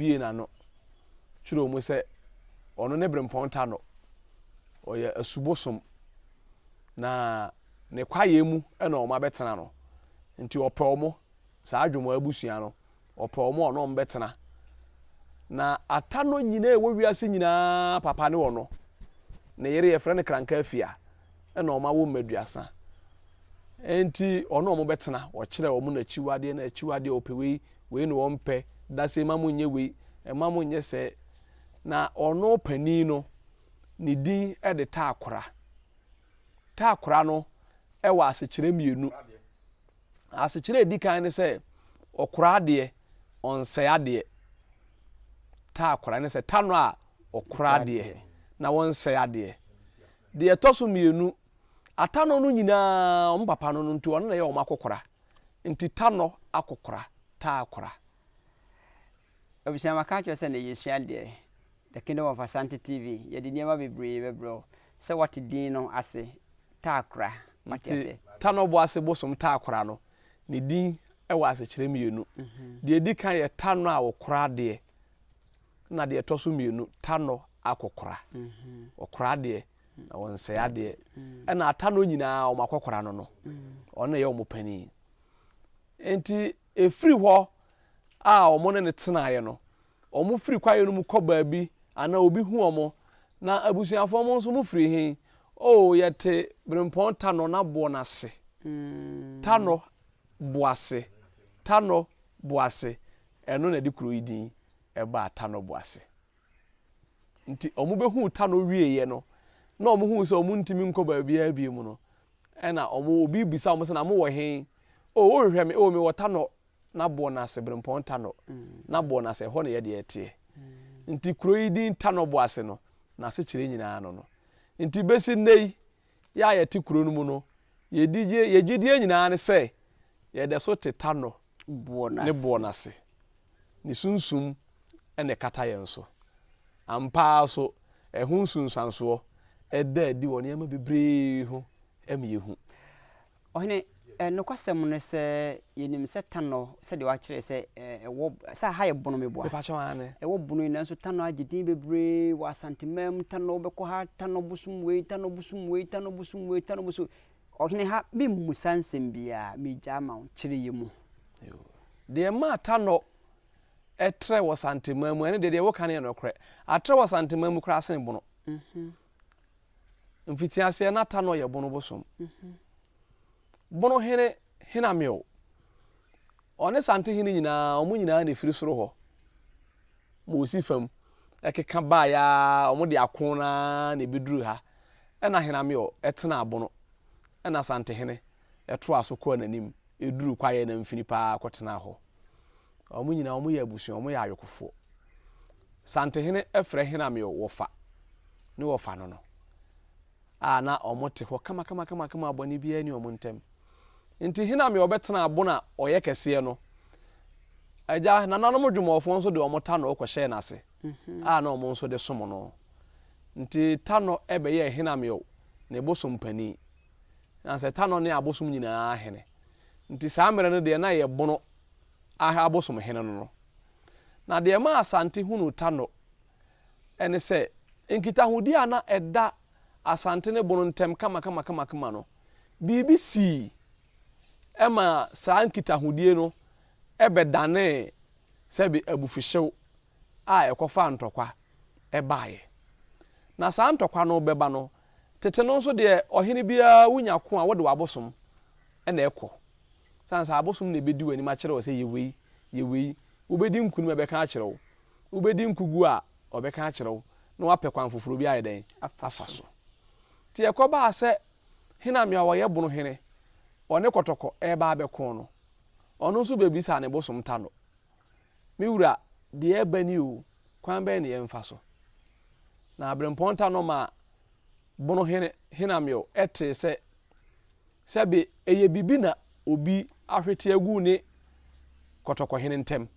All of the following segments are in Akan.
bie n'ano kyerɛ wɔn sɛ ɔno ne Berempɔn Tanɔ, ɔyɛ asubosom na ne kwaeɛ mu na wɔn abɛtena no, nti ɔpɛ wɔn, saa Dwomoa abusua no, ɔpɛ wɔn a ɔne wɔn bɛtena. Na Atanɔ nyinaa ɛwɔ wiase nyinaa papa ne ɔno. Ne yere yɛfrɛ no Kranka Afia, ɛna wɔn awo mma aduasa. Enti ɔne wɔn bɛtena, ɔkyerɛ wɔn n'akyiwadeɛ na akyiwadeɛ ɔpɛ wei, wei na wɔmpɛ, dasei mma monyɛ wei, mma monyɛ sɛɛ. Na ɔno panin no, ne din de Taakora. Taakora no wɔ asekyerɛ mmienu. Asekyerɛ a ɛdi kan ne sɛ, ɔkora adeɛ, ɔnsɛe adeɛ. Taakora ne sɛ ta no a ɔkora adeɛ na wɔnsɛe adeɛ. Deɛ ɛtɔ so mmienu, atanɔ no nyinaa wɔn papa no no nti ɔno na ɛyɛ wɔn akɔkora. Nti tanɔ akɔkora, taakora. Abusua maka akyerɛ sɛ nnɛ yɛsua adeɛ. The Kingdom of Asante TV, yɛde nneɛma bebree bɛbrɛ wo. Sɛ woate din no ase, Taakora, woate Nti aseɛ. Tanɔboase bosom Taakora no, ne din wɔ asekyerɛ mmienu. Deɛ ɛdi kan yɛ Tanɔ a ɔkora adeɛ, ɛna deɛ ɛtɔ so mmienu, Tanɔ akɔkora. Ɔkora adeɛ na ɔnsɛe adeɛ. Ɛna Atanɔ nyinaa wɔn akɔkora no no, ɔno na ɛyɛ wɔn panin. Nti ɛfiri hɔ a wɔne no tenaeɛ no, wɔfiri kwaeɛ no mu kɔ baabi anaa obi hu wɔn, na abusuafoɔ mo nso mofiri he? Oh, yɛte Berempɔn Tanɔ n'aboɔ no ase. Tanɔ Boase, Tanɔ Boase, ɛno na ɛde kuro yi din baa Tanɔ Boase. Nti wɔbɛhuu Tanɔ wieeɛ no, na wɔhuu sɛ wɔntumi nkɔ baabiara bio mu no, ɛna wɔn, obi bisa wɔn sɛ, na mowɔ he? Oh, wohwehwɛ me? Oh, mewɔ Tanɔ n'aboɔ no ase, Berempɔn Tanɔ n'aboɔ no ase, ɛhɔ na yɛdeɛ teɛ. Nti kuro yi din Tanɔ Boase no, n'asekyerɛ nyinaa no no. Nti bɛsi nnɛ yi, yɛ a yɛte kuro no mu no, yɛdi gye, yɛ gyidie nyinaa ne sɛ, yɛda so te Tanɔ ne boɔ no ase. Ne sunsum na ɛkata yɛn so. Ampa ara nso, ɛho nsunsuansoɔ da adi wɔ nneɛma bebree ho ma yɛhu. Ɔhene, nokwasɛm ne sɛ, yɛnim sɛ Tanɔ, sɛdeɛ wɔakyerɛ sɛ ɛwɔ, sɛ ha yɛ Bono meboa? Mepakyɛw, aane. Ɛwɔ Bono yi, nanso Tanɔ agye din bebree wɔ Asanteman mu, Tanɔ wobɛkɔ ha, Tanɔ bosom wei, Tanɔ bosom wei, Tanɔ bosom wei, Tanɔ bosom. Ɔhene, ha memmusa nsɛm biara, megyaa ma wo, kyerɛ yɛn mu. Yoo. Deɛ ɛmaa Tanɔ trɛɛ wɔ Asanteman mu, ɛno deɛ, deɛ woka no yɛ nokorɛ. Atrɛ wɔ Asanteman mu koraa sen Bono. Mfitiaseɛ na Tanɔ yɛ Bono bosom. Bono hene Henameo, ɔne Sante hene nyinaa, wɔn nyinaa na ɛfiri soro hɔ ma wɔsi fam ɛkeka baeɛ ara, wɔn de ako no ara na ɛbɛduru ha. Ɛna Henameo tenaa Bono, ɛna Sante hene ɛtoaa so kɔɔ n'anim ɛduru kwaeɛ no amfini paa kɔtenaa hɔ. Wɔn nyinaa wɔyɛ abusua, wɔyɛ ayokofoɔ. Santehene frɛ Henameo wɔfa ne wɔfa no no a na wɔte hɔ kamakamakamakama a bɔne biara nni wɔn ntam. Nti Henameo bɛtenaa abono a ɔyɛ kɛseɛ no. Agya, nananom dwomɔfoɔ nso de wɔn tanɔ kɔhyɛɛ n'ase a na wɔn nso de som no. Nti tanɔ bɛyɛɛ Henameo ne bosom panin. Na sɛ tanɔ ne abosom nyinaa hene. Nti saa mmerɛ no deɛ na ɛyɛ bono abosom hene no no. Na deɛ ɛmaa Asante hunuu Tano ne sɛ, nkitahodie a na ɛda Asante ne Bono ntam kamakamakamakama no, biribi sii maa saa nkitahodie no bɛdanee sɛbe abufuhyew a ɛkɔfaa ntɔkwa baeɛ. Na saa ntɔkwa no bɛba no, tete no nso deɛ ɔhene biara wonya ko a wode w'abosom na ɛkɔ. Sane sɛ abosom na ɛbɛdi w'anim akyerɛ wo sɛ yɛ wei, yɛ wei. Wobɛdi nkunim a ɛbɛka akyerɛ wo. Wobɛdi nkuguo a, ɔbɛka akyerɛ wo na woapɛ kwan foforɔ bi ayɛ dɛn? Afa so. Nti ɛkɔbaa sɛ Hename a ɔyɛ Bono hene, ɔne Kɔtɔkɔ reba abɛko no, ɔno nso bɛbisaa ne bosom Tano, Me wura, deɛ ɛreba ni o, kwan bɛn na yɛmfa so? Na Aberempɔn Tano maa Bono hene Henameo tee sɛ Sɛbe ɛyɛ biribi na obi ahwete agu ne kɔtɔkɔhene ntam.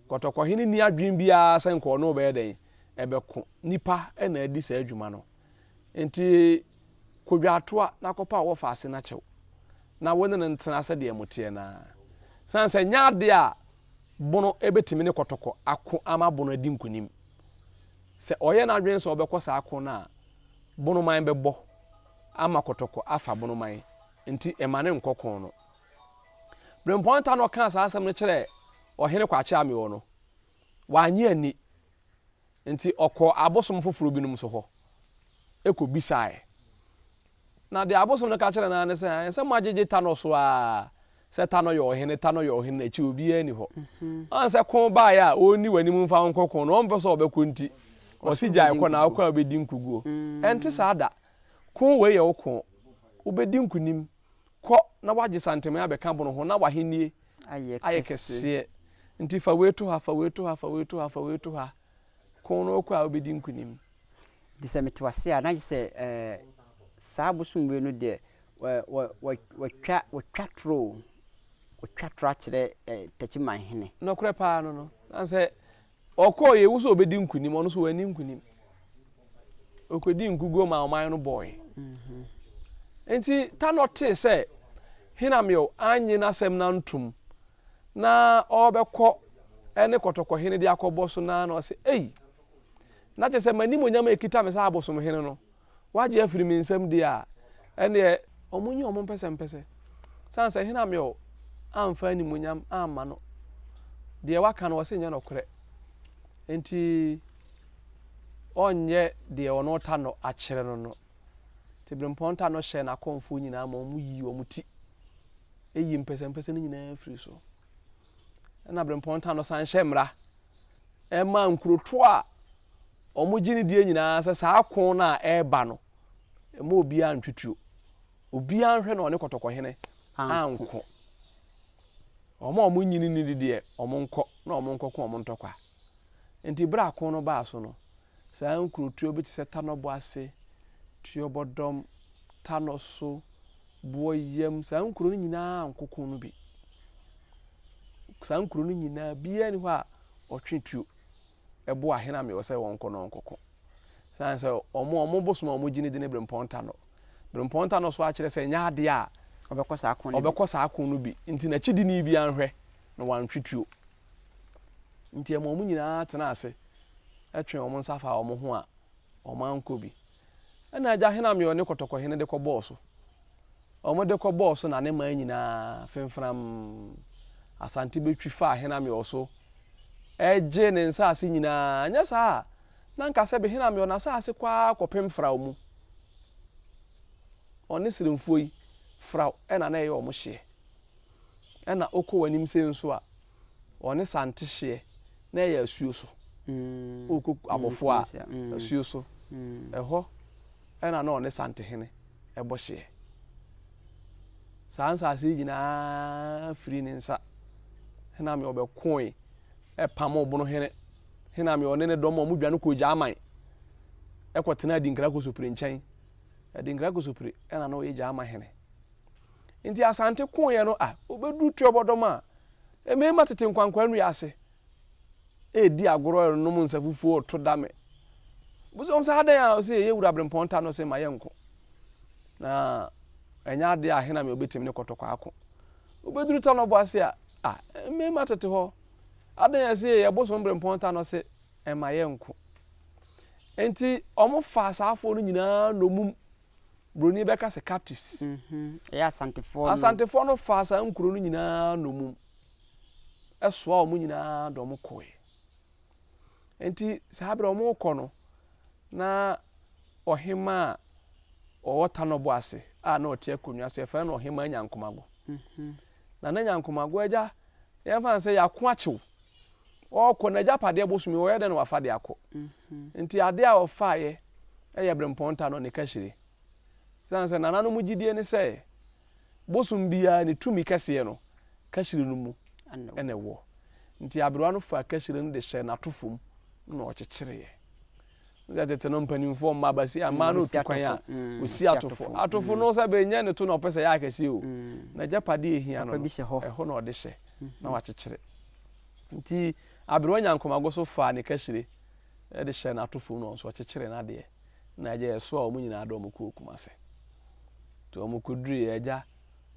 Kɔtɔkɔhene nni adwene biara sɛ nka ɔne wo bɛyɛ dɛn? Ɛbɛko. Nnipa na adi saa adwuma no. Nti kɔ dwaatoa na kɔpa wo wɔfa ase no akyɛw na wo ne no ntena sɛdeɛ moteɛ no ara. Sane sɛ nyɛ adeɛ a Bono bɛtumi ne Kɔtɔkɔ ako ama Bono adi nkonim. Sɛ ɔyɛ n'adwene sɛ ɔbɛkɔ saa ko no a, Bonoman bɛbɔ ama Kɔtɔkɔ afa Bonoman, nti mma no nkɔ ko no. Berempɔn Tanɔ kaa saa asɛm no kyerɛɛ Ɔhene Kwakye Ameɔ no, wannye anni. Nti ɔkɔɔ abosom foforɔ binom nso hɔ kɔbisaeɛ. Na deɛ abosom no ka kyerɛɛ no ara ne sɛ, Ɛɛ, sɛ moagyegye Tanɔ so ara sɛ Tanɔ yɛ ɔhene, Tanɔ yɛ ɔhene, n'akyi obiara nni hɔ. Ɔn sɛ ko baeɛ a, ɔnni w'anim mfa wo nkɔ ko no, ɔmpɛ sɛ ɔbɛkɔ nti, ɔse gyae kɔ na wokɔ a wobɛdi nkoguo. Ɛnte saa da. Ko wei yɛ wo ko. Wobɛdi nkonim. Kɔ na woagye Santeman abɛka bono ho na w'ahennie ayɛ kɛseɛ. Nti fa wei to ha, fa wei to ha, fa wei to ha, fa wei to ha. Ko no wokɔ a wobɛdi nkonim. Nti sɛ mete w'ase a, na kyerɛ sɛ ɛɛ saa bosom wei no deɛ wɔ wɔ wɔ wɔtwa wɔtwa toro o, wɔtwa toro akyerɛ ɛɛ Takyiman hene. Nɔkorɛ paa no no, na sɛ ɔkɔɔ yɛ ewu sɛ ɔbɛdi nkunim, ɔno nso wanni nkunim. Ɔkɔdii nkuguo maa ɔman no bɔɔe. Nti Tanɔ tee sɛ Henamil annye n'asɛm no antom na ɔrebɛkɔ ne kɔtɔkɔhene de akɔbɔ so no ara na ɔse, Ei! Na kyerɛ sɛ m'animuonyam a ɛkita me sɛ abosomhene no, woagye afiri me nsam deɛ a, ɛnneɛ wɔnyi wɔn mpɛsɛmpɛsɛ. Sane sɛ Henamel amfa animuonyam amma no, deɛ waka no ɔse nyɛ nɔkorɛ. Enti ɔnyɛ deɛ ɔno Tanɔ akyerɛ no no. Nti Berempɔn Tanɔ hyɛɛ n'akɔmfoɔ nyinaa ma wɔyii wɔn ti, yii mpɛsɛmpɛsɛ no nyinaa firii so. Ɛna Berempɔn Tanɔ san hyɛɛ mmara ɛmaa nkurotoɔ a wɔgye ne die nyinaa sɛ saa ko no a ɛreba no, mma obiara ntwe tuo. Obiara nhwɛ na ɔne kɔtɔkɔhene anko. Wɔn a wɔnyi ne di deɛ, wɔnkɔ na wɔnkɔko wɔn ntɔkwa. Nti berɛ a ko no baa so no, saa nkurotoɔ bi te sɛ Tanɔboase, Tuobɔdɔm, Tanɔso, Boɔyam, saa nkuro no nyinaa anko ko no bi. Saa nkuro no nyinaa, biara nni hɔ a ɔtwe tuo boa Ahenameɔ sɛ wɔnkɔ na wɔnkɔko. Sane sɛ wɔn wɔn bosom a wɔgye ne di ne Berempɔn Tanɔ. Berempɔn Tanɔ so akyerɛ sɛ ɛnyɛ adeɛ a ɔbɛkɔ saa ko no bi. Ɔbɛkɔ saa ko no bi. Nti n'akyidini bi anhwɛ na wantwe tuo. Nti ɛma wɔn nyinaa tenaa ase twee wɔn nsa faa wɔn ho a wɔankɔ bi. Ɛna agya Henameɔ ne Kɔtɔkɔhene de kɔbɔɔ so. Wɔde kɔbɔɔ so na ne man nyinaa femfram. Asante bɛtwi faa Henameɔ so gyee ne nsaase nyinaa. Anyɛ saa a, na anka sɛbe Henameɔ n'asaase kɔ ara kɔpem Frao mu. Ɔne Seremfoɔ yi, Frao na na ɛyɛ wɔn hyeɛ. Ɛna wokɔ w'anim sei nso a, ɔne Sante hyeɛ na ɛyɛ asuo so. Wokɔ abɔfoɔ a, asuo so. Ɛhɔ na na ɔne Santehene bɔ hyeɛ. Saa nsaase yi nyinaa firii ne nsa. Hena me ɔbɛkoe pamoo Bonohene. Hena me ɔne ne dɔm a wɔdwane kɔɔ Gyaman kɔtenaa Adinkra Kosopire nkyɛn. Adinkra Kosopire na na ɔyɛ Gyaman hene. Nti Asante koeɛ no a, wɔbɛduru Tuobɔdɔm a, mmarima tete nkwankwaa nnua ase redi agorɔ renom nsa fufuo reto dame. Bisa wɔn sɛ adɛn a ɔsɛ yɛyɛ wura berempɔn ta no sɛ ma yɛnko. Na ɛnyɛ adeɛ a hena me obɛtumi ne kɔtɔkɔ ako. Wobɛduru ta no ɔbɔ ase a, a mmarima tete hɔ. Adɛn a ɛsɛ yɛyɛ bosom berempɔn ta no sɛ ɛma yɛnko. Nti wɔn faa saa afoɔ no nyinaa nnommum. Buroni bɛka sɛ captives. Ɛyɛ Asantefoɔ no. Asantefoɔ no faa saa nkuro no nyinaa nnommum. Soaa wɔn nyinaa de wɔn kɔe. Nti saa berɛ wɔn rekɔ no, na ɔhemaa a ɔwɔ Tanɔbo ase a na ɔte akonnwa so, yɛfrɛ no Ɔhemaa Nyankomago. Na na Nyankomago agya, yɛmfa no sɛ yɛako akyew. Ɔrekɔ n'agyapadeɛ bosome, ɔyɛ dɛn na wafa de akɔ? Nti adeɛ a ɔfaeɛ yɛ berempɔn Tanɔ ne kahyire. Sane sɛ nananom gyidie ne sɛ, Bosom biara ne tumi kɛseɛ no, kahyire no mu na ɛwɔ. Nti aberewa no faa kahyire no de hyɛɛ n'atofo mu na ɔkyekyereeɛ. Sɛ tete no mpanimfoɔ mma basia mmaa no otu kwan a osi atofo. Atofo no sɛ bɛnyɛ ne to na ɔpɛ sɛ ɛyɛ akɛseɛ o. N'agyapadeɛ a ɛhia no no, ɛhɔ na ɔde hyɛ na wakyekyere. Nti aberewa Nyankomago so faa ne kahyire de hyɛɛ n'atofo mu na ɔno nso ɔkyekyeree n'adeɛ. Na agya yɛsoaa wɔn nyinaa de wɔn kɔɔ Kumase. Nti wɔn kɔduruiɛ, agya,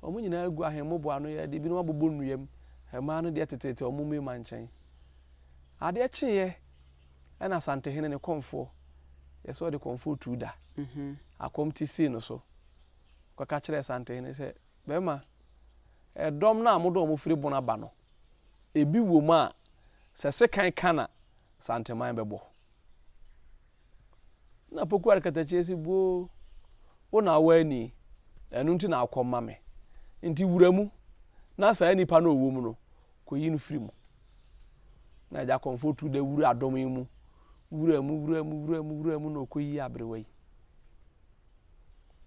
wɔn nyinaa gu ahemmoboa ano, yɛde binom abobɔ nnua mu. Mmaa no deɛ teteete wɔn mmarima nkyɛn. Adeɛ kyeeɛ ɛna Asantehene ne kɔmfoɔ, yɛ sɛ ɔde kɔmfoɔ tuu da. Akɔm ti sii no so kɔka kyerɛɛ Asantehene sɛ, Bɛrima, ɛdɔm no a mode wɔn firi Bono aba no, ebi wɔ mu a, sɛ sekan ka na Santeman bɛbɔ. Na Poku Arikatakyie se, Buo, wo na wowɔ ani, ɛno nti na akɔm ma me. Nti wura mu, na saa nipa no ɔwɔ mu no, kɔyi no firi mu. Na Agya Kɔmfoɔ tu da wura dɔm yi mu, wura mu, wura mu, wura mu, wura mu na ɔkɔyi aberewa yi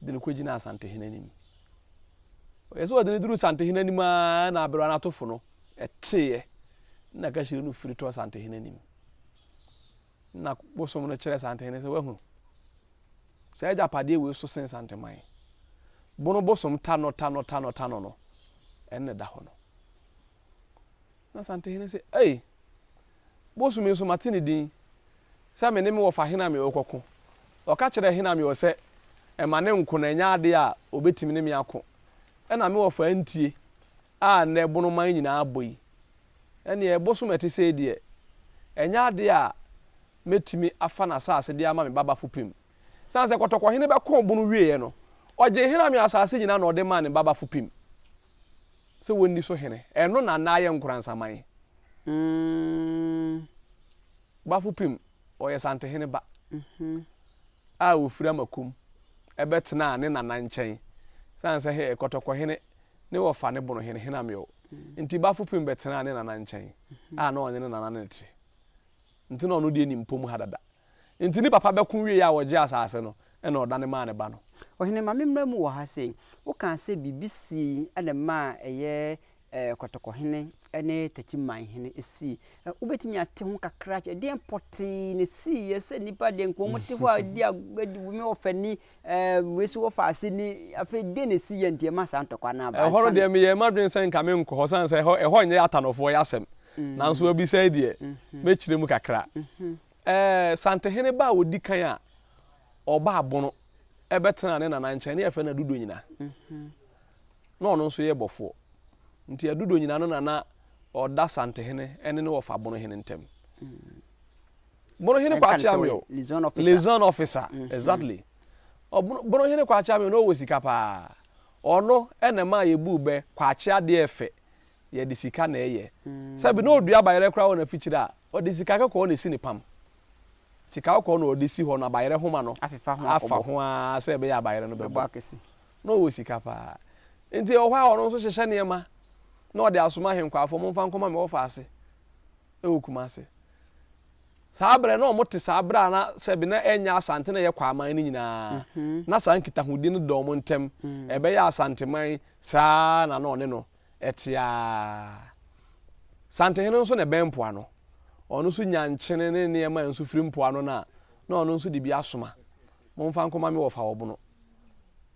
de no kɔgyina Asantehene anim. Ɔyɛ sɛ ɔde no duru Santehene anim ara na aberewa no atofo no ɛteeɛ na kahyire no firi tɔ Santehene anim. Na bosom no kyerɛ Santehene sɛ wahu saa agyapadeɛ wei so sen Santeman. Bono bosom ta no ta no ta no ta no no ɛnna da hɔ no. Na Santehene se, Ei! Bosom yi nso mate ne din sɛ me ne me wɔfa Henamio rekɔko. Ɔka kyerɛɛ Henamio sɛ mma ne nko na ɛnyɛ adeɛ a ɔbɛtumi ne me ako. Ɛna me wɔfa antie a nnɛ Bonoman nyinaa abɔ yi. Ɛnneɛ bosom a ɛte sei deɛ, ɛnyɛ adeɛ a mɛtumi afa n'asase de ama me ba Bafopem. Esiane sɛ Kɔtɔkɔhene bɛkoo Bono wieeɛ no, ɔgyee Henamio asase nyinaa na ɔde maa ne ba Bafopem. sɛ wɔnni so hene. Ɛno na na ayɛ Nkoransaman. Bafo Pim, ɔyɛ Santehene ba a ɔfiri Amakom bɛtenaa ne nana nkyɛn. Sane sɛ he Kɔtɔkɔhene ne wɔfa ne Bonohene Henameow nti, Bafo Pim bɛtenaa ne nana nkyɛn a na ɔne ne nana no te. Nti na ɔno deɛ nim pom ha dada. Nti ne papa bɛko wieeɛ a ɔgyee asase no, ɛna ɔdane maa ne ba no. Ɔhene, ma memmra mu wɔ ha sei. Wokaa sɛ biribi sii na ɛmaa ɛyɛ Kɔtɔkɔhene ne Takyimanhene sii. Wobɛtumi ate ho kakra akyerɛ? Ɛdeɛn pɔtee na ɛsiiɛ sɛ nnipa deɛ nka wɔte hɔ a di adi me ɔfa ni, wei so wɔfa ase ni, afei deɛn na ɛsiiɛ nti ɛma saa ntɔkwa no aba? Ɛhɔ no deɛ meyɛɛ m'adwene sɛ nka menkɔ hɔ sane sɛ ɛhɔ ɛhɔ nyɛ Atanɔfoɔ yɛ asɛm. Nanso abisa yi deɛ, mɛkyerɛ mu kakra. Ɛɛ, Santehene ba a ɔdi kan a ɔbaa Bono bɛtenaa ne nana nkyɛn ne yɛfrɛ no Adudonyina. Na ɔno nso yɛ bɔfoɔ. Nti Adudonyina no na na ɔda Santehene ne ne wɔfa Bonohene ntam. Bonohene Kwakye Amio, liaison officer, exactly. Bonohene Kwakye Amio na ɔwɔ sika paa. Ɔno na ɛmaa yɛbuu bɛ Kwakye adeɛ ɛfɛ yɛde sika na ɛyɛ. Sɛbi na ɔdua bayerɛ koraa wɔ n'afikyire a, ɔde sika kɔkɔɔ na ɛsi ne pam. Sika kɔkɔɔ na ɔde si hɔ no abayerɛ homa no afa ho ara sɛ ɛbɛyɛ abayerɛ no bɛbɔ. Na ɔwɔ sika paa. Nti ɛwɔ hɔ a ɔno nso hyehyɛ nneɛma na ɔde asoma ahenkwafoɔ, momfa nkɔma me wɔfa ase wɔ Kumase. Saa berɛ na wɔte saa berɛ a na sɛbi na ɛnyɛ Asante na ɛyɛ Kwaman no nyinaa. Na saa nkitahodi no da wɔn ntam. Ɛbɛyɛ Asanteman saa na na ɔne no Ɛte ara. Santehene nso na ɛbɛn mpoano. Ɔno nso nya nkyene ne nneɛma a nsu firi mpoano no a, na ɔno nso de bi asoma. Momfa nkɔma me wɔfa ɔbono.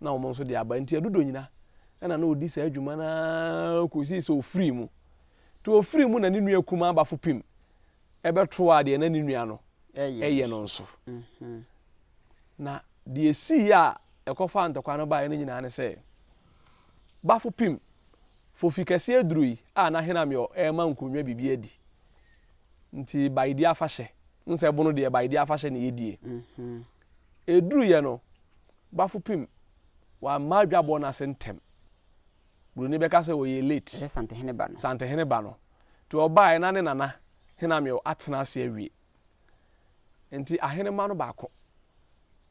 Na wɔn nso de aba. Nti Adudonyina na na ɔdi saa adwuma no ara kɔsii sɛ ɔfirii mu. Nti ɔfirii mu na ne nua kumaa Bafo Pim bɛtoaa deɛ na ne nua no yɛ no nso. Na deɛ ɛsiiɛ a ɛkɔfaa ntɔkwa no baeɛ no nyinaa ne sɛ, Bafo Pim Fofi kɛseɛ aduru yi a na Henamio rema nkonnwa biribi adi nti Baidi afahyɛ, wohu sɛ ɛbono deɛ Baidi afahyɛ na yɛdie. Ɛduruiɛ no, Bafo Pim wamma adwabɔ no ase ntɛm. Buroni bɛka sɛ ɔyɛ late. Ɛsɛ Santehene ba no. Santehene ba no. Nti ɔbaeɛ na ne nana Henamio atena ase awie. Nti ahenemma no baako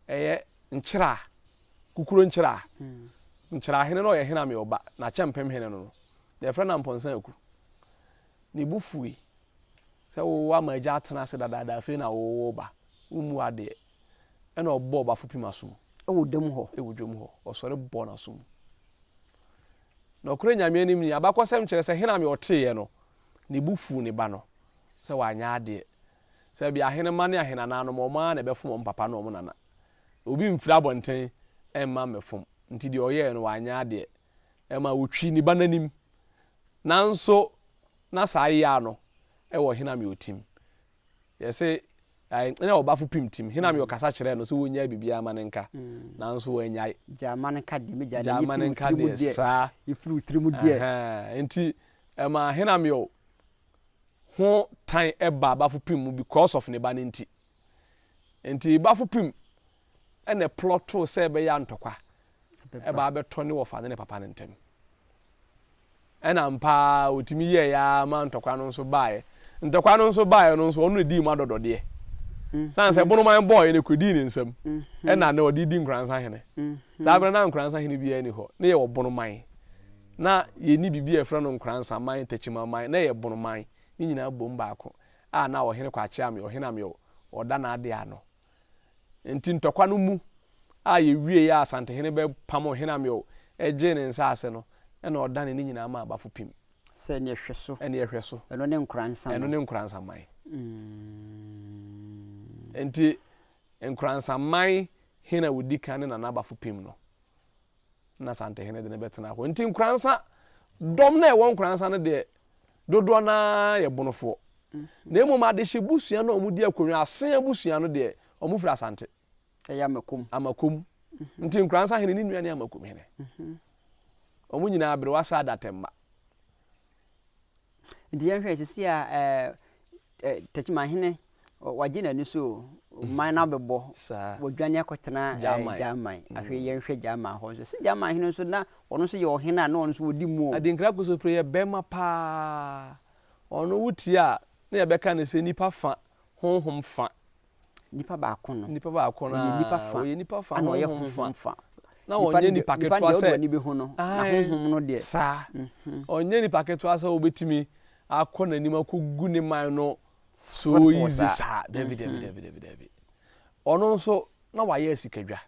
ɛyɛ Nkyera, Kukuro Nkyera. Nkyera hene no ɔyɛ Henamio ba, n'akyɛmpem hene no no. Yɛfrɛ no Ampɔnsa Aku. Ne bo fui sɛ wo ama agya atena ase dadaada afei na wo ba, wommu adeɛ. Ɛna ɔbɔɔ Bafo Pim asom. Ɛwɔ dwam hɔ. Ɛwɔ dwam hɔ. Ɔsɔre bɔɔ n'asom. Nɔkorɛ Nyame anim ni, abakɔsɛm kyerɛ sɛ Henamio ɔteeɛ no, ne bo fuu ne ba no sɛ wanyɛ adeɛ. Sɛ ebia ahenemma ne ahenananom, wɔn ara na ɛbɛfom wɔn papa ne wɔn nana. Obi mfiri abɔnten mma mmɛfom. Nti deɛ ɔyɛeɛ no, wanyɛ adeɛ. Ɛma wɔtwii ne ba no anim. Nanso na saa yea no wɔ Henamio tim. Yɛse na ɔbafo pim tim. Henamio kasa kyerɛɛ no sɛ wɔnnyae biribiara ma no nka. Nanso wannyae. Gyaa ma no nka deɛ, megyaa deɛ, yɛfiri wo tiri mu deɛ. Saa. Yɛfiri wo tiri mu deɛ. Ɛhɛn, nti. Ɛmaa Henamiel ho tan baa Bafo Pim mu because of ne ba no nti. Nti Bafo Pim na ɛplɔtoo sɛ ɛbɛyɛ a ntɔkwa ɛba abɛtɔ ne wɔfa ne ne papa no ntam. Ɛna ampa ara ɔtumi yɛeɛ ara ma ntɔkwa no nso baeɛ. Ntɔkwa no nso baeɛ no nso ɔno na ɛdii mu adɔdɔdeɛ. Sane sɛ Bonoman bɔeɛ no ɛkɔdii ne nsam ɛna na ɔde di Nkoransa hene. Saa berɛ no na Nkoransa hene biara nni hɔ. Na yɛwɔ Bonoman. Na yɛnni biribi a yɛfrɛ no Nkoransa man, Takyiman man, na ɛyɛ Bonoman. Ne nyinaa bom baako a na ɔhene Kwakye Ameyaw, Ɔhene Ameyaw, ɔda n'adeɛ ano. Enti ntɔkwa no mu a yɛwieeɛ a Asantehene bɛpamoo Hene Ameyaw gyee ne nsaase no, ɛna ɔdanee ne nyinaa maa Bafo Pim. Sɛ neɛ hwɛ so. Ɛneɛ hwɛ so. Ɛno ne Nkoransa no. Ɛno ne Nkoransa man. Enti Nkoransa man hene a ɔdi kan ne Nana Bafo Pim no. Na Asantehene de no bɛtena hɔ. Enti Nkoransa dɔm no a ɛwɔ Nkoransa no deɛ, dodoɔ no ara yɛ Bonofoɔ. Na mmom adehye busua no a wɔdi akonnwa, Asen abusua no deɛ, wɔfiri Asante. Ɛyɛ Amakom. Amakom. Nti Nkoransa hene ne nua ne Amakom hene. Wɔn nyinaa aberewa saa Adatɛmma. Nti yɛnhwɛ sisi a ɛɛ Techiman hene wagye n'ani so o, man no abɛbɔ, wadwane akɔtena German. Afei yɛnhwɛ German hɔ nso. Sɛ German hene nso na ɔno nso yɛ ɔhene a na ɔno nso ɔdi mu o. Adinkra Kosopre yɛ bɛrima paa. Ɔno wotie a na yɛbɛka no sɛ nipa fa, honhom fa. Nipa baako no. Nipa baako no ɔyɛ nipa fa. Ɔyɛ nipa fa, honhom fa. Ɔyɛ honhom fa. Na ɔnyɛ nipa ketewa sɛ. Nipa deɛ ɔde bɛhu no, na honhom no deɛ. Saa. Ɔnyɛ nipa ketewa sɛ wobɛtumi akɔ n'anim akɔgu ne man no so easy saa. Dabi, dabi, dabi, dabi, dabi. Ɔno nso na wayɛ asikadwa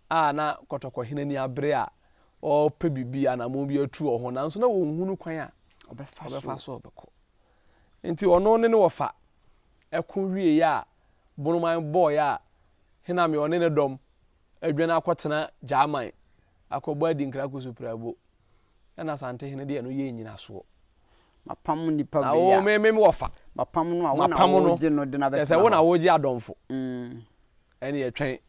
a na kɔtɔkɔhene ani abere a ɔrepɛ biribi anammɔn bi atu wɔ ho nanso na wɔnhunu kwan a ɔbɛfa so ɔbɛkɔ. Nti ɔno ne ne wɔfa ɛko wieeɛ a Bonoman bɔeɛ a Hename ɔne ne dɔm adwane akɔtena Gyaman akɔbɔ Adinkra Kusuprabo ɛna Asantehene de ɛno yɛɛ nyinasoɔ. Mapam nnipa Na wo me me wɔfa. Mapam no a wo na wogye no de no abɛtena hɔ. Kyerɛ sɛ wo na wogye adɔmfo. Ɛne ɛtwɛn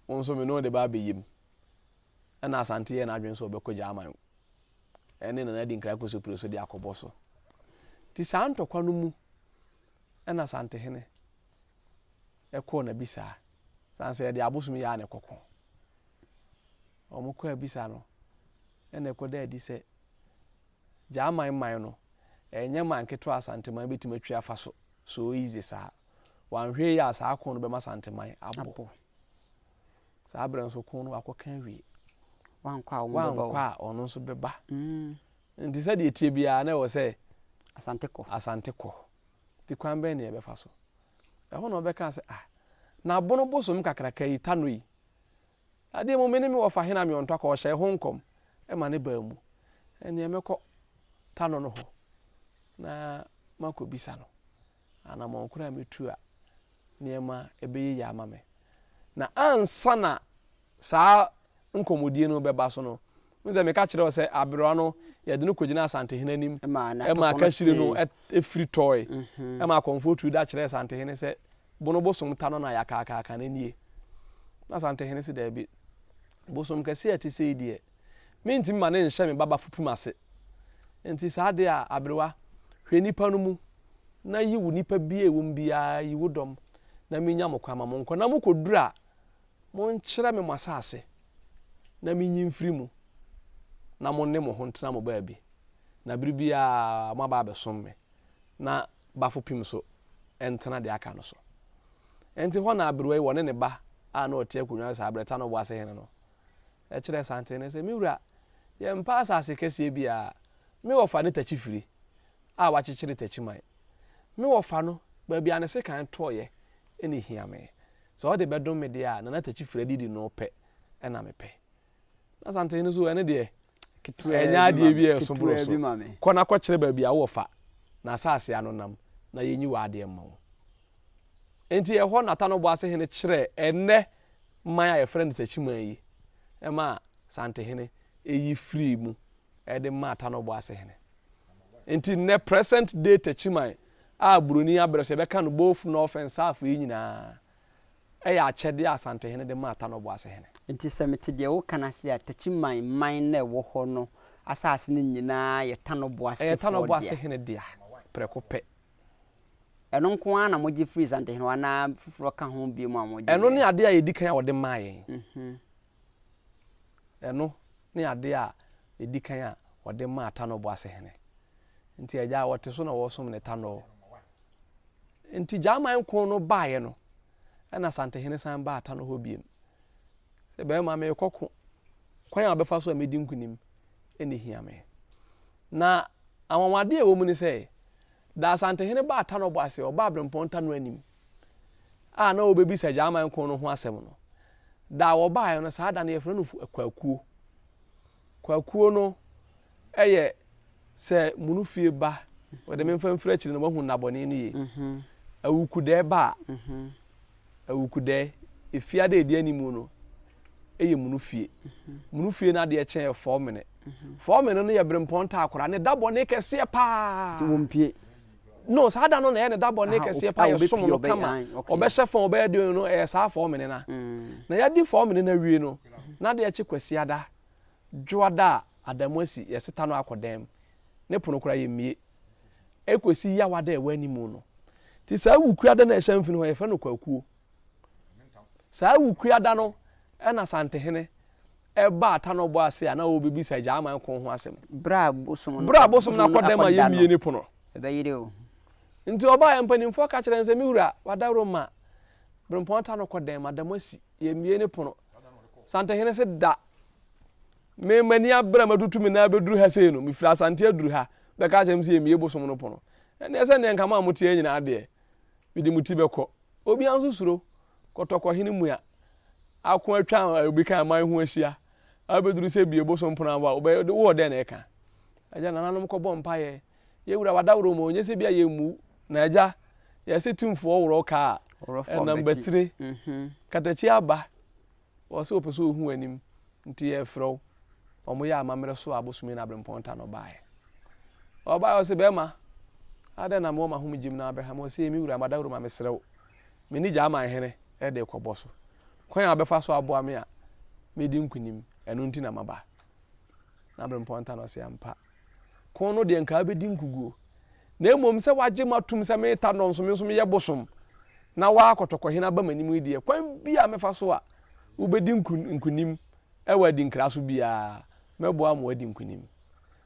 wo nso me ne wo de ba abɛyɛ mu. Ɛna Asante yɛɛ n'adwene sɛ ɔbɛkɔ Gyaman ɛne Nana Adinkra Kosopire so de akɔbɔ so. Nti saa ntɔkwa no mu ɛna Asantehene ɛkɔɔ n'abisaa. Sane sɛ yɛde abosom yi ara na ɛkɔko. Wɔkɔɔ abisa no ɛna ɛkɔda adi sɛ Gyaman man no ɛnyɛ man ketewa a Asanteman bɛtumi atwi afa so so easy saa. Wanhwɛ yie a saa ko no bɛma Asanteman abɔ. Saa berɛ nso ko no wakɔka awie. Wankɔ a wɔn bɛba o. Wankɔ a ɔno nso bɛba. Nti sɛdeɛ ɛteɛ biara na ɛwɔ sɛ Asante kɔ. Asante kɔ. Nti kwan bɛn na yɛbɛfa so? Ɛhɔ na ɔbɛkaa sɛ, ah, na abono bosom kakraka yi, Tano yi, adeɛ mu me ne me wɔfa hena me ɔntɔ akɔ, ɔhyɛɛ ho nkɔm ma ne baa mu. Ɛnneɛ mɛkɔ Tano no hɔ na makɔbisa no. anammɔn koro a metu a nneɛma bɛyɛ yie ama me. Na ansa na saa nkɔmmɔdie no bɛba so no, wohu sɛ meka kyerɛ wo sɛ aberewa no yɛde no kɔgyina Asantehene anim ma kahyire no firi tɔe mhm. ma akɔmfoɔ turu da kyerɛɛ Asantehene sɛ bono bosom ta no na yɛakaakaaka no nie. Na Asantehene se daabi, bosom kɛseɛ a ɛte sei deɛ Mentumi ma no nhyɛ me ba bafopem ase. Enti saa de a, aberewa, hwɛ nnipa no mu, na yi wo nipa bi a ɛwɔ mu biara, yi wo dɔm, na mennya mo kwan ma monkɔ. Na mokɔduru a, monkyerɛ me mo asase, na menyi mfiri mu, na mo ne mo ho ntena mo baabi, na bere biara moaba abɛsom me, na bafopem so ntena deɛ aka no so. Enti hɔ na aberewa yi, wɔne ne ba a na ɔte akonnwa so saa berɛ, Tanoboase hene no, kyerɛɛ Santene sɛ, Me wura, yɛmpɛ asase kɛseɛ biara. Me wɔfa ne Takyifiri a wakyekyere Takyiman. Me wɔfa no, baabi a ne sekan tɔeɛ na ɛhia me. Sɛ ɔde bɛdom me deɛ a, Nana Takyifiri adidi no pɛ na mepɛ. Na Santene nso, ɛno deɛ, ɛnyɛ adeɛ bi a ɛso boro so. Kɔ na kɔkyerɛ baabi a wo wɔfa n'asase ano nam na yɛnyi w'adeɛ mma wo. Enti ɛhɔ na Tanoboase hene kyerɛɛ ɛnnɛ man a yɛfrɛ no Takyiman yi maa Santehene yi firii mu de maa Tanoboase hene. Nti nnɛ present day Takyiman a Buroni abrɛ so yɛbɛka no both North and South yi nyinaa yɛ akyɛdeɛ a Asantehene de maa Tanoboase hene. Nti sɛ mete deɛ woka no ase a, Takyiman man no a ɛwɔ hɔ no, asase no nyinaa yɛ Tano Ɛyɛ Tano Boasefoɔ Boase dea. hene dea prɛko pɛ. Ɛno nko ara na mogye firii Santehene hɔ anaa foforɔ ka ho bio a mogyeeɛ? Ɛno ne adeɛ a ɛdi kan a wɔde maa yɛn. Ɛno ne adeɛ a ɛdi kan a wɔde maa Tano Boase hene. Nti agya a wɔte so na wɔsom ne Tano. Nti Gyaman ko no baeɛ no, ɛna Santehene san baa Tano hɔ biem. Sɛ bɛrima merekɔ ko, kwan a wɔbɛfa so a mɛdi nkunim ɛna ɛhia me. Na anwanwadeɛ a ɛwɔ mu ne sɛ, Da Asantehene baa Tanɔbɔ ase, ɔbaa Berempɔn Tano anim a na ɔrebɛbisa Gyaman ko no ho asɛm no. Da a wɔbaeɛ no, saa da no yɛfrɛ no Kwakuo. Kwakuo no yɛ sɛ Munufie ba, wɔde me mfa mfiri akyiri no wahu nnabɔne no yie. Mhm. Awukudɛɛ ba a, mhm. Awukudɛɛ, efiada a ɛdi animu no yɛ Munufie. Mhm. Munufie no adeɛ kyɛn yɛ fɔmene. Fɔmene no yɛ Berempɔn Taakora, ne da bɔne kɛseɛ paa. Nti wɔmpie? No, saa da no na ɛyɛ ne da bɔne kɛseɛ paa, yɛsom no kama. Ɔbɛhyɛ fam, ɔbɛyɛ deɛ no, ɛyɛ saa fɔmene no. Mm. Na yɛadi fɔmene no awie no, na adeɛ kye Kwasiada, Dwoada a Adamu asi, yɛseta no akɔ dan mu. Ne pono koraa yɛmmie. Ɛkɔsi Yawada a ɛwɔ animu no. Nti saa Wukuada no a ɛhyɛ mfini hɔ, yɛfrɛ no Kwakuo. Saa Wukuada no na Santehene baa Tanɔbɔ ase a na ɔrebɛbisa Gyaman ko ho asɛm. Berɛ a bosom no Berɛ a bosom no akɔ dɛm a yɛmmie ne pono. Ɛbɛyere o. Nti ɔbaeɛ mpanimfoɔ ka kyerɛɛ no sɛ, Me wura, wadaworo ma Berempɔn ta no kɔ dɛm, Adamu asi, yɛmmie ne pono. Santehene se da. Me m'ani abere a matutu me nan abɛduru ha sei no, mefiri Asante aduru ha, bɛka akyerɛ me sɛ yɛmmie bosom no pono. Ɛnneɛ sɛdeɛ nka mo a moteɛ nyinaa deɛ, mede mo ti bɛkɔ. Obiara nso suro kɔtɔkɔhene mua ako atwa obi kan aman ho ahyia abɛduru sɛ bie bosom pono aba wobɛyɛ wowɔ dɛn na ɛka agya nananom kɔbɔ mpaeɛ yɛ wura wadaworo mu ɔnyɛ sɛ bi a yɛmmu na agya yɛse tumfoɔ worɔ kaa ɛnam batire mhm. katakyi aba Ɔse ɔpɛ sɛ ɔhu w'anim nti yɛrefrɛ wo. Wɔyɛɛ amammerɛ so a bosome na aberempɔn ta na ɔbaeɛ. Ɔbaeɛ ɔse bɛrima adɛn na mewɔ m'ahomegye mu na abɛha me? Ɔse me wura madawuroma mesrɛ wo me ne Gyaman hene de rekɔbɔ so. Kwan a wobɛfa so aboa me a mɛdi nkunim ɛno nti na maba. Na aberempɔn ta no ɔse ampa ko no deɛ nka abɛdi nkuguo na mmom sɛ wagye m'atom sɛ meta nnɔnso me nso meyɛ bosom na waa kɔtɔkɔhene aba m'anim yi deɛ kwan bi a mɛfa so a wobɛdi nkunim ɛwɔ adinkra so biara mɛboa ma wadi nkunim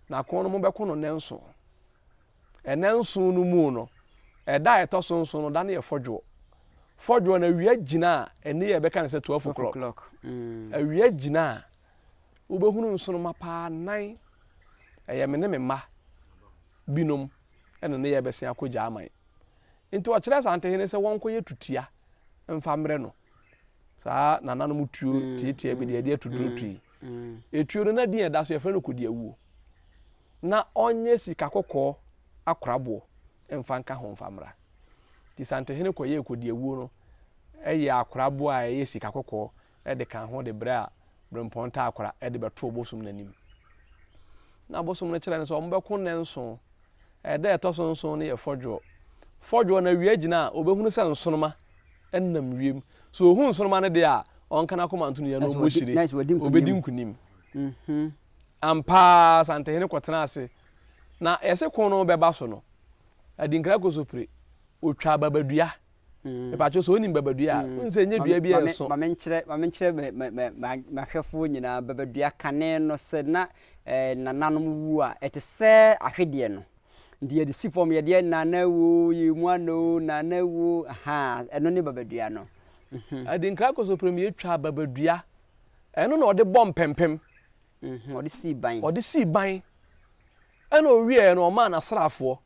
na ko no mobɛko no nnɛnson ɛnɛnson no mu no ɛda a ɛtɔ so nson no da no yɛ fɔdwoɔ fɔdwoɔ no awia gyina a ɛne yɛ ɛbɛka no sɛ 12 o'clock mm. awia gyina a Wobɛhunu nsoromma paa nan. Ɛyɛ me ne me mma binom na ne yɛrebɛsen akɔ Gyaman. Nti ɔkyerɛɛ Asantehene sɛ wɔnkɔyɛ tutia mfa mmerɛ no. Saa nananom tuo mm, tiatia bi deɛ yɛde atuduro mm, tui. Mm. Etuo no na din ɛda so yɛfrɛ no kodiawuo. Na ɔnyɛ sika kɔkɔɔ akoraboɔ mfa nka ho mfa mmra. Nti Santehene kɔyɛɛ kodiawuo no ɛyɛ akoraboɔ a ɛyɛ sika kɔkɔɔ de kaa ho de brɛɛ a berempɔn taakora de bɛtoo bosom no anim. Na bosom no kyerɛ no sɛ wɔbɛko nnanson. Ɛda a ɛtɔ so nson no yɛ fɔdwoɔ. Fɔdwoɔ no awia gyina a, ɔbɛhunu sɛ nsoroma nam wiem. So ɔhu nsoroma no deɛ a, ɔnka n'akoma nto ne yam na ɔmmɔ hyire. Ɔbɛdi nkonim. Mhm. Ampa ara Asantehene kɔtena ase. Na yɛse ko no bɛba so no, Adinkra Kosopire, ɔtwaa babadua Mepakyɛw sɛ wonim babadua a, wohu sɛ ɛnyɛ dua bi a ɛso. Ma menkyerɛ ma menkyerɛ m'ahwɛfoɔ nyinaa babadua kane no sɛ na nananom wu a ɛte sɛ ahwedeɛ no nti yɛde si fam yɛde yɛ nana wuo yɛ mu ana o nana wuo ahaa ɛno ne babadua no. Adinkra Kosoprim yɛtwa babadua ɛno na ɔde bɔ mpɛmpem. Ɔde sii ban. Ɔde sii ban ɛna ɔwieɛ no ɔmaa n'asraafoɔ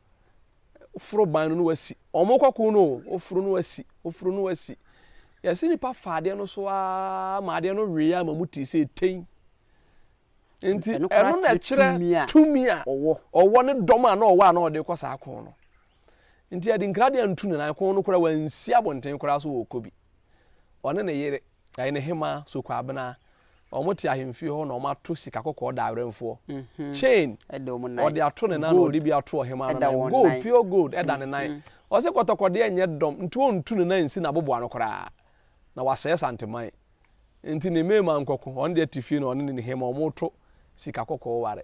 Woforo ban no na wasi. Wɔn kɔ ko no o, woforo no wasi, woforo no wasi. Yɛsi nipa fa adeɛ no so aa ma adeɛ no wee ama mu te sɛ etɛn. Nti ɛno na ɛkyerɛ tumi a ɔwɔ ne dɔm a na ɔwɔ a na ɔde kɔ saa ko no. Nti Adinkra deɛ ntu ne nan ko no koraa wansi abɔnten koraa so ɔrekɔ bi. Ɔne ne yere, ɛyɛ ne hemaa, Sokwabena, Wɔn te ahemfie hɔ na wɔn ato sika kɔkɔɔ da awɛmfoɔ. Mhm. Chain. Ɔde ato ne nan na ɔde bi ato ɔhemaa no nan. Gold, pure gold ɛda ne nan. Mhm. Ɔse kɔtɔkɔdeɛ nyɛ dɔm nti ɔntu ne nan nsi n'aboboano koraa na wasɛe Santeman. Nti ne mmarima nkɔko, ɔno deɛ te fie na ɔne ne hema wɔn to sika kɔkɔɔ ware.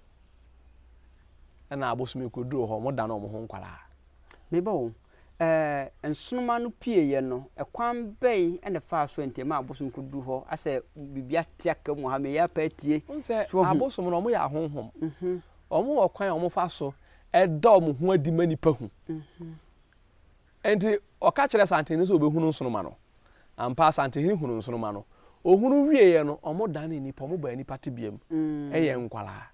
Ɛna abosom yi kɔduruu hɔ, wɔdane wɔn ho nkwadaa. Me ba o, ɛɛ nsoromma no pueeɛ no, ɛkwan bɛn na ɛfaa so a nti ɛmaa abosom kɔduruu hɔ? Asɛ biribi ate aka mu wɔ ha, meyɛ apa atie. Wohu sɛ So wahu? abosom no, wɔyɛ ahonhom. Wɔwɔ kwan a wɔfa so da wɔn ho adi ma nnipa hu. Enti ɔka kyerɛɛ Asantehene sɛ ɔbɛhunu nsoromma no. Ampa, Asantehene hunuu nsoromma no. Ɔhunu wieeɛ no, wɔdanee nnipa, wɔbaa nnipa tebea mu yɛɛ nkwadaa,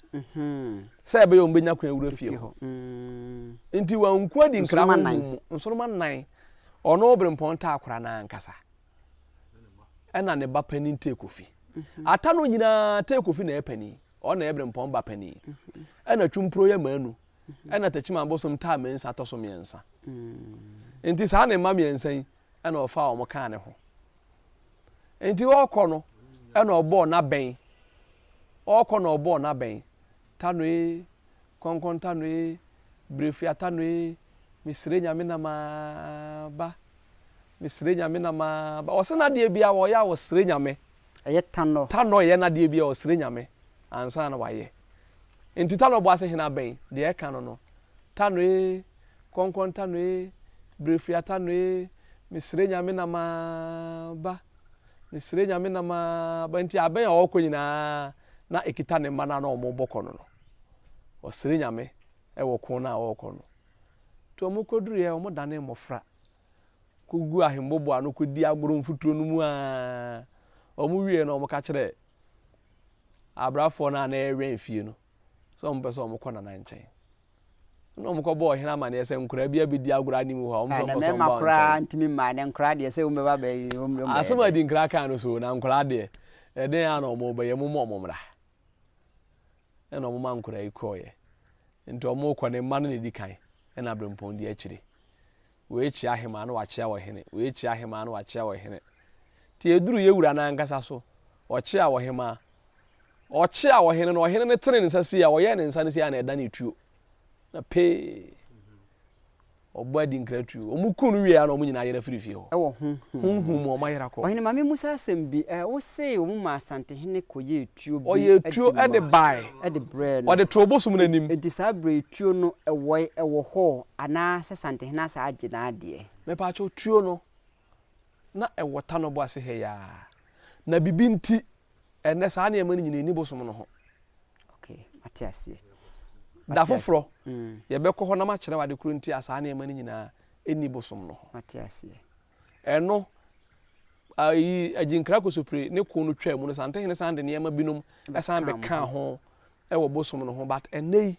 sɛ ɛbɛyɛ a wɔbɛnya kwan awura fie hɔ. Enti wɔanku adinkra honhom mu. Nsoromma nnan. Ɔno Berempɔn Taakora no ankasa, ɛna ne ba panin Teekofi. Ata no nyinaa, Teekofi na ɛyɛ panin. Ɔno na ɛyɛ Berempɔn ba panin. Ɛna Twumpuro yɛ Manu. Ɛna Techiman abosom taa Mensah tɔ so mmiɛnsa. Nti saa ne mma mmiɛnsa yi ɛna ɔfaa wɔn kaa ne ho. Nti ɔrekɔ no ɛna ɔbɔɔ n'abɛn. Ɔrekɔ na ɔbɔɔ n'abɛn. Tanoe, kɔnkɔn tanoe, brefua tanoe, mesrɛ Nyame na maba. Mesrɛ Nyame na maba. Ɔsɛ n'adeɛ biara ɔyɛ a ɔsrɛ Nyame. Ɛyɛ tanɔ. Tanɔ yɛ n'adeɛ biara ɔsrɛ Nyame ansa na wayɛ. Nti Tanɔ bɔ ase hena bɛn deɛ ɛka no no Tanɔ ee, kɔnkɔn Tanɔ ee, Brefua Tanɔ ee, Mesrɛ Nyame na maba, Mesrɛ Nyame na maba Nti abɛn a ɔɔkɔ nyinaa na ɛkita ne mma no a na ɔmo bɔ kɔ no no Ɔsrɛ Nyame wɔ ko no a ɔɔkɔ no Nti ɔmo kɔduruiɛ ɔmo danee mmɔfra kɔguu ahemboboa ano kɔdii agorɔ mfuturo no mu aa Ɔmo wieɛ no ɔmo ka kyerɛɛ abrafoɔ no a na ɛrewɛn fie no sɛ wɔpɛ sɛ wɔkɔ nana nkyɛn. Ɛna wɔkɔbɔɔ ɔhene amaneɛ sɛ nkoraa bi abɛdi agorɔ anim hɔ a wɔn sɛ wɔpɛ sɛ wɔba wɔn nkyɛn. Ntumi mmaa na nkoraa deɛ sɛ wɔn bɛba bɛyɛ wɔn bɛyɛ. Asɛm a Adinkra kaa no so na nkoraa deɛ ɛdɛn ara na wɔn bɛyɛ mo ma wɔn mmra. Ɛna wɔn ma nkoraa yi kɔɔeɛ. Nti wɔn kɔ ne mma no na edi kan ɛna abrempɔn di akyire. Wei kyea ahemaa na wakyea ɔhene, wei kyea ahemaa na wakyea ɔhene. Nti eduru yɛ wura no ankasa so, ɔkyea ɔhemaa. Ɔkyea ɔhene no, ɔhene no tene ne nsa sei a, ɔyɛɛ ne nsa no sei a na ɛdane tuo. Na pee, ɔbɔ adinkra tuo. Wɔn ku no wie a na wɔn nyinaa yera firi fie hɔ. Ɛwɔ honhom mu. Honhom mu, wɔn ayera kɔ. Ɔhene ma me mmusa asɛm bi, ɛ, wo se wɔn maa Asantehene kɔyɛɛ tuo bi Ɔyɛɛ tuo de de maa, bae. de brɛɛ no. Ɔde too bosom no anim. Enti saa berɛ yi tuo no, ɛwɔ, ɛwɔ hɔ anaa sɛ Asantehene asan agye n'adeɛ? Mepaakyɛw, tuo no, na ɛwɔ Tanɔbo ase ha yi ara. Na biribi nti, ɛnnɛ saa nneɛma no nyinaa nni bosom no ho. Okay, mate aseɛ. Da foforɔ, yɛbɛkɔ hɔ na makyerɛ wo ade korɔ nti a saa nneɛma no nyinaa nni bosom no ho. Mate aseɛ. Ɛno, ayi, Agyinkra Kosopire ne ko no twaa mu no, Santehene san de nneɛma binom san bɛkaa ho wɔ bosom no ho, but ɛnnɛ yi,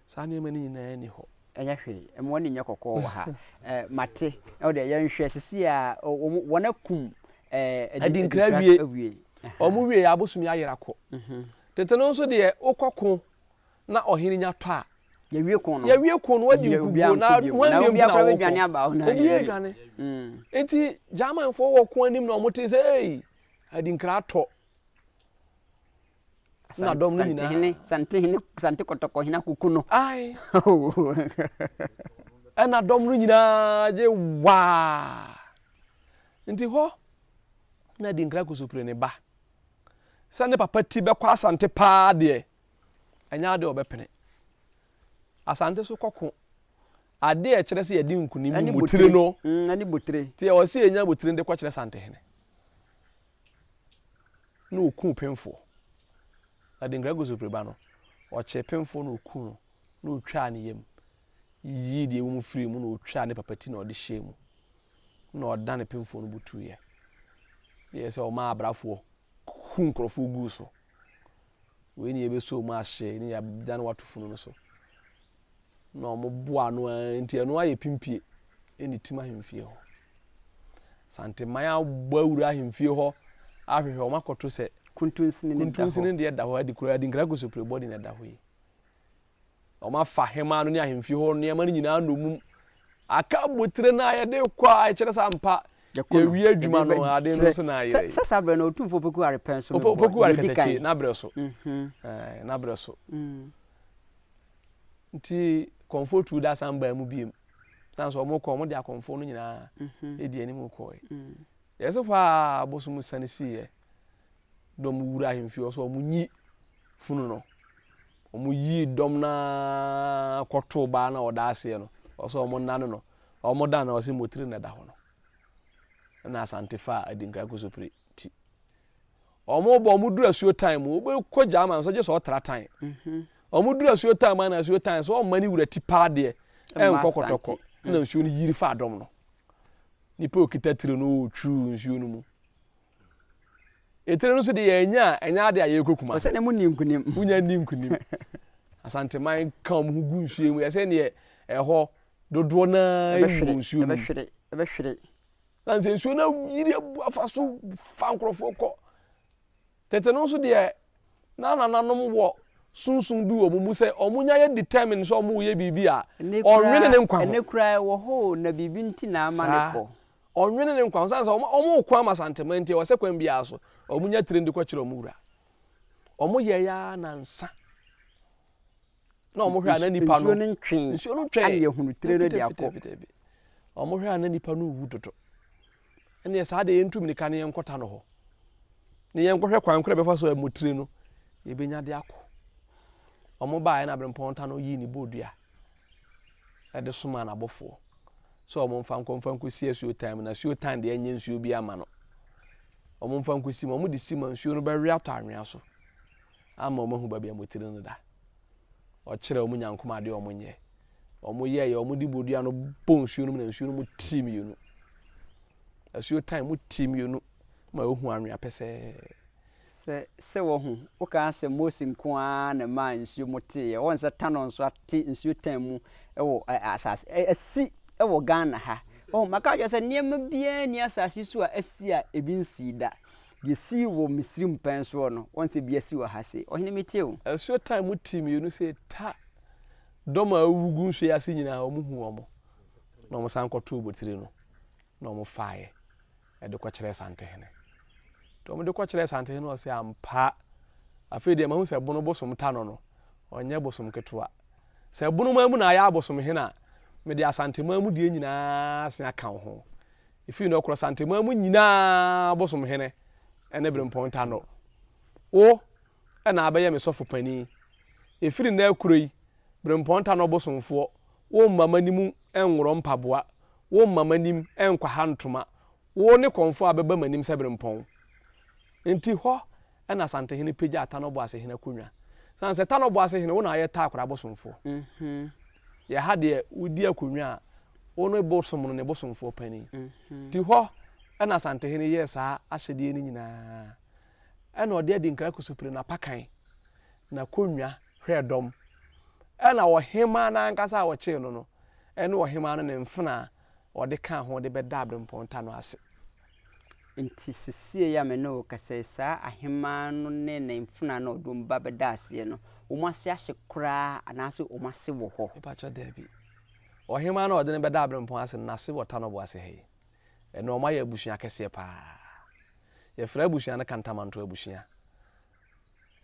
Saa nneɛma no nyinaa nni hɔ. Ɛnyɛ hwee, mma w'ani nyɛ kɔkɔɔ wɔ ha. Eh, mate. Ɛwɔ deɛ yɛnhwɛ sisi a wɔn akum eh, Adinkra awie. awie. Wɔn wie abosom yi ayera kɔ. Mhm. Tete no nso deɛ wokɔ ko na ɔhene nya tɔ a. Yɛwie ko no. Yɛwie ko no wadi nkuguo na wɔn awie nti na wɔkɔ. Obi adwane. Mm. Nti Germanfoɔ wɔ ko anim na wɔn te sɛ ei adinkra atɔ. Na dɔm no nyinaa. Santehene, Santehene, Sante Kɔtɔkɔhene akoko no. Ae. Ɛna dɔm no nyinaa gye waa. Nti hɔ na Adinkra Kosopire ne ba. Sɛ ne papa ti bɛkɔ Asante paa deɛ, ɛnyɛ adeɛ ɔbɛpene. Asante so kɔko. Adeɛ a ɛkyerɛ sɛ yɛde nkunim mu botire no. Ɛne botire. Nti ɛwɔ sɛ yɛnya botire no de kɔkyerɛ Santehene. na ɔkuu pemfoɔ. Na Denkrago Sopreba no, ɔkyee pemfoɔ na ɔkuu no, na ɔtwaa ne yam, yiyii deɛ ɛwɔ mu firii mu, na ɔtwaa ne papa ti na ɔde hyɛɛ mu, na ɔdane pemfoɔ no butuiɛ. Yɛ sɛ ɔmaa abrafoɔ ku nkurɔfoɔ guu so. Wei ne yɛbɛsɔ mu ahye ne yɛadane wato funu no so. Na wɔboa ano ara nti ɛno ayɛ pimpie ɛna ɛtim ahemfie hɔ. Santeman abɔ awura ahemfie hɔ ahwehwɛ wɔn akɔto sɛ kuntunsini ne kuntunsini deɛ da hɔ adi koraa adi nkira kosopire bɔdi na ɛda hɔ yi. Wɔn afa hemaa no ne ahemfie hɔ nneɛma no nyinaa nnommum. Aka abotire no a yɛde kɔ a ɛkyerɛ sɛ ampa yɛwie adwuma no ade no nso na ayerɛ yi. Sɛ saa berɛ no Otumfoɔ Opoku Arepɛ nso mebɔ Opoku Are Katakyi n'abrɛ so. N'abrɛ so. Nti kɔmfoɔ tuu da san baa mu biem. San so wɔn kɔ wɔn de akɔmfoɔ no nyinaa edi anim kɔɛ. Yɛsɛ hɔ a abosom sane siiɛ. Dɔm wura ahemfie hɔ so wɔn nyi funu no. Wɔyii dɔm no ara kɔtoo baa no a ɔda aseɛ no, ɔsɛ wɔnnane no. Wɔdan no, ɔse mmotire na ɛda hɔ no. Ɛna Asante faa Adinkra Kosopire ti. Wɔbɔ, wɔduru asuo tan mu, wobɛkɔ German nso gye sɛ ɔtra tan. Wɔduru asuo tan mu a na asuo tan sɛ ɔmma ne wura ti paa deɛ, ɛnkɔ kɔtɔkɔ. Ɛna nsuo no yiri faa dɔm no. Nipa a ɔkita tire no ɔretwiw nsuo no mu. Etire no nso de yɛanya a, ɛnyɛ ade a yɛrekɔ Kumasi. Ɔsɛ ne mu nni nkunim. Wonya nni nkunim. Asanteman ka wɔn ho gu nsuo mu. Yɛsɛ neɛ ɛhɔ dodoɔ no ara wu nsuo no mu. Ɛbɛhwere, ɛbɛhwere. Na sɛ nsuo no yiri abu afa so fa nkurɔfoɔ kɔ. Tete no nso deɛ na nananom wɔ sunsum bi wɔ wɔn mu sɛ wɔn nya yɛ determine sɛ wɔn reyɛ biribi a, ɔnwene ne nkwa ho. Ɛnɛ koraa ɛwɔ hɔ o, na biribi nti na ama no kɔ. Ɔnwene ne nkwa ho sane sɛ wɔn reko ama Asanteman nti ɛwɔ sɛ kwan biara so wɔn nya tire de kɔkyerɛ wɔn wura. Wɔn yɛeɛ ara nansa na wɔn hwɛ a na nipa no nsuo no ntwe nsuo no ntwe ana yɛhunu tire no de akɔ. Wɔn hwɛ a na nipa no wu dodo. Ɛnneɛ saa deɛ yɛntu mirika na yɛnkɔta no hɔ na yɛnkɔhwɛ kwan koro a ɛbɛfa so a mmotire no yɛbɛnya de akɔ. Wɔn baeɛ na Aberempɔn ta no yii ne bodua de somaa n'abɔfoɔ sɛ wɔn mfa nkɔ mfa nkɔsi asuo tan mu na asuo tan deɛ ɛnyɛ nsuo bi ama no. Wɔn mfa nkɔsi mu, wɔn de si mu a nsuo no bɛwe atɔ anwea so ama wɔn ahu baabi a mmotire no da. Ɔkyerɛ wɔn nyankom adeɛ wɔn nyɛ. Wɔn yɛeɛ, wɔn de bodua no bɔ nsuo no mu na nsuo no mu tii mmienu. Asuo tan mu tii mmienu ma ohu anwea pɛsɛɛ. Sɛ, sɛ wahu, wokaa sɛ Mose nko ara na ɛmaa nsuo mu teeɛ, wɔn sɛ Tanɔ nso ate nsuo tan mu wɔ ɛ, asase, ɛ, asi wɔ Ghana ha. Wahu, maka akyerɛ sɛ nneɛma biara nni asase so a asi a ebi nsii da. Deɛ esii wɔ Misrim pɛn soɔ no, wɔn sɛ ebi asi wɔ ha sei. Ɔhene metie wo. Asuo tan mu tee mmienu sɛ ta dɔm a awuwu gu nsuo yi ase nyinaa, wɔn huu wɔn, na wɔn san kɔtoo botire no, na wɔn faeɛ. de kɔkyerɛɛ Santehene. Nti wɔde kɔkyerɛɛ Santehene no ɔse ampa, afei deɛ mahu sɛ Bono bosom ta no no, ɔnyɛ bosom ketewa. Sɛ Bonoman mu na ayɛ abosomhene a, mede Asanteman mu deɛ nyinaa asen aka wo ho. Ɛfiri no ɔkorɔ Santeman mu nyinaa bosomhene ne Berempɔn Tanɔ. Wo na abɛyɛ me sɔfo panin. Ɛfiri nnɛ rekoro yi, Berempɔn Tanɔ bosomfoɔ, womma m'anim nworɔ mpaboa, Woremma m'anim nkwaha ntoma, wo ne kɔmfoɔ a bɛba m'anim sɛ berempɔn. Enti hɔ na Asantehene pagyaa Tanɔ Boasehene akonnwa. Sane sɛ Tanɔ Boasehene, wo na ayɛ Taakora abosomfoɔ. Yɛ ha deɛ wodi akonnwa a, wo ne bosom no ne bosomfoɔ panin. Nti hɔ na Asantehene yɛɛ saa ahyɛdeɛ no nyinaa. Ɛna ɔde Adinkra Kusupire n'apakan, n'akonnwa hwɛɛ dɔm. Ɛna ɔhemaa no ankasa a wɔkyee no no, ɛne ɔhemaa no ne mfenaa a ɔde kaa ho de bɛdaa Aberempɔn ta no ase. Enti sesie yi a me ne wo rekasa yi, saa ahemaa no ne ne mfenaa no a ɔde wɔn ba bɛdaa aseɛ no, wɔn ase ahye koraa anaase wɔn ase wɔ hɔ? Mepakyɛ daabi. Ɔhemaa no a ɔde no bɛdaa Aberempɔn ase no, n'ase wɔ Tanɔbo ase ha yi. Ɛno wɔayɛ abusua kɛseɛ paa. Yɛfrɛ abusua no Kantamanto abusua.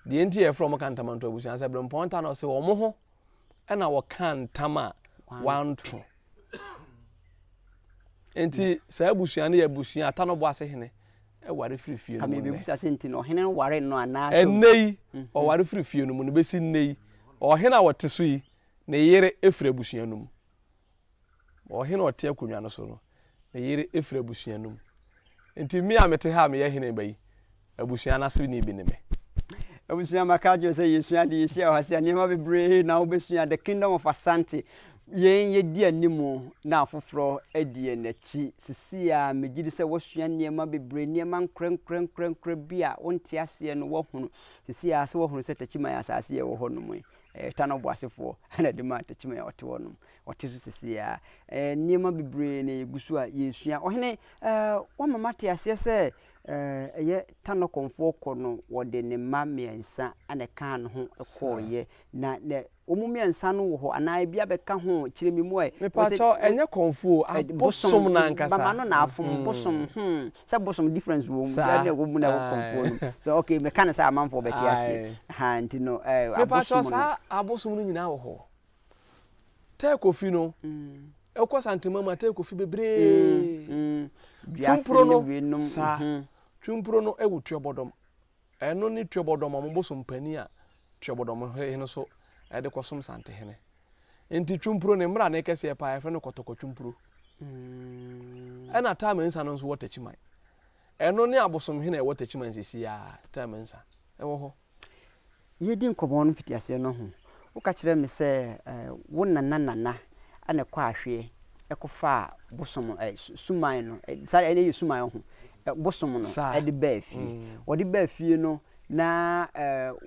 Deɛ nti a yɛfrɛ wɔn Kantamanto abusua sɛ Berempɔn ta no ɔse wɔn ho na wɔka ntam a wanto. Nti saa abusua no yɛ abusua a Tanɔbo ase hene ware firi fie no mu nnɛ. Bisa sɛ nti no ɔhene no ware no anaasɛ? Ɛnnɛ yi mhm. ɔware firi fie no mu no bɛsi nnɛ yi ɔhene a wɔte so yi ne yere firi abusua no mu. Ɔhene a ɔte akonnwa no so no, ne yere firi abusua no mu. Enti me a mete ha a meyɛ hene ba yi, abusua no aseni bi ne me. Abusua maka akyerɛ sɛ yɛsua ade yɛhyia wɔ ha sɛ nneɛma bebree na wobɛsua the kingdom of Asante yɛn yɛdi anim na afoforɔ adi yɛn akyi sisi a megye di sɛ woasua nneɛma bebree nneɛma nkorɛnkorɛnkorɛnkorɛ bi a wonte aseɛ no woahunu sisi a sɛ woahunu sɛ Techiman asase yɛ wɔ hɔ nom yi Ɛyɛ Tano Boasefoɔ na ɛde maa Techiman a ɔte hɔ nom. Ɔte so seesei ara. Ɛɛ nneɛma bebree na yɛgu so a yɛresua. Ɔhene, ɛɛ woama mate aseɛ sɛ ɛɛ ɛyɛ Tano Kɔmfoɔ kɔ no wɔde ne mma mmiɛnsa na ɛkaa ne ho kɔeɛ. Na na wɔn mmiɛnsa no wɔ hɔ anaa ebi abɛka ho? Kyerɛ me mu ɛ. Mepakyɛw, ɛnyɛ kɔmfoɔ o, abosom no ankasa. Mama no na afom, bosom, hmm. Sɛ bosom difference wɔ mu, biara na ɛwɔ mu na ɛwɔ kɔmfoɔ no mu. So okay, meka no sɛ amanfoɔ bɛte aseɛ. Ha nti no, eh, abosom no. saa abosom no nyinaa wɔ hɔ. Tɛɛ kofi no, ɛkɔ Santema mu a tɛɛ kofi bebree. Twumpuro no, saa, twumpuro no ɛwɔ Tuabɔdɔm. Ɛno ne Tuabɔdɔm, wɔn bosom panin a Tuabɔdɔm hene so. de kɔsom Santehene. Nti Twumpuro ne mmara ne kɛseɛ paa yɛfrɛ no Kɔtɔkɔ Twumpuro. Ɛna Taamansa no nso wɔ Takyiman. Ɛno ne abosomhene a ɛwɔ Takyiman seesei ara, Taamansa, ɛwɔ hɔ. Yɛredi nkɔmmɔ no mfitiaseɛ no ho, woka kyerɛɛ me sɛ wo nana nana na ɛkɔɔ ahweɛ kɔfaa bosom suman no, saa ɛno yɛ suman ho, bosom no de baa fie. Wɔde baa fie no, na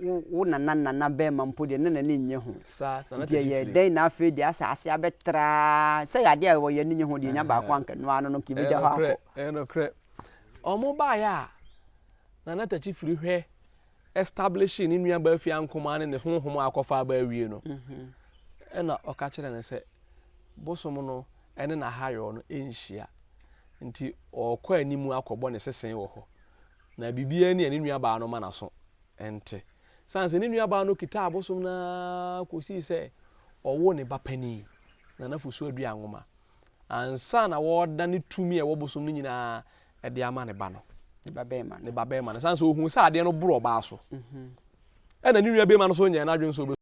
wo wo nana nana bɛrima mpo deɛ na n'ani nnye ho. Nti ɛyɛɛ dɛn na afei deɛ asɛ ase abɛtra sɛ yɛ adeɛ a wɔyɛ ani nye ho deɛ nya baako anka ɛno ara no no nka yɛbɛgya hɔ akɔ. Ɛyɛ nokorɛ. Wɔn baeɛ a, Nana Takyi firi hwɛ establishee ne nuabaa fie ankomaa ne ne honhom a akɔfa aba awie no, ɛna ɔka kyerɛ no sɛ bosom no ne n'ahayɔ no nhyia, nti ɔrekɔ anim akɔbɔ ne sese wɔ hɔ, na biribiara ni a ne nuabaa no ma n'aso nte. Sane sɛ ne nuabaa no kitaa bosom no ara kɔsii sɛ ɔwoo ne ba panin, Nana Fosu Aduanwoma, ansa na wɔredane tumi a ɛwɔ bosom no nyinaa de ama ne ba no. Ne ba bɛrima no. Ne ba bɛrima no. San sɛ ohun sɛ adeɛ no boro ɔbaa so. Ɛna ne nua bɛrima no so nyɛ n'adwene sɛ ɔbɛ.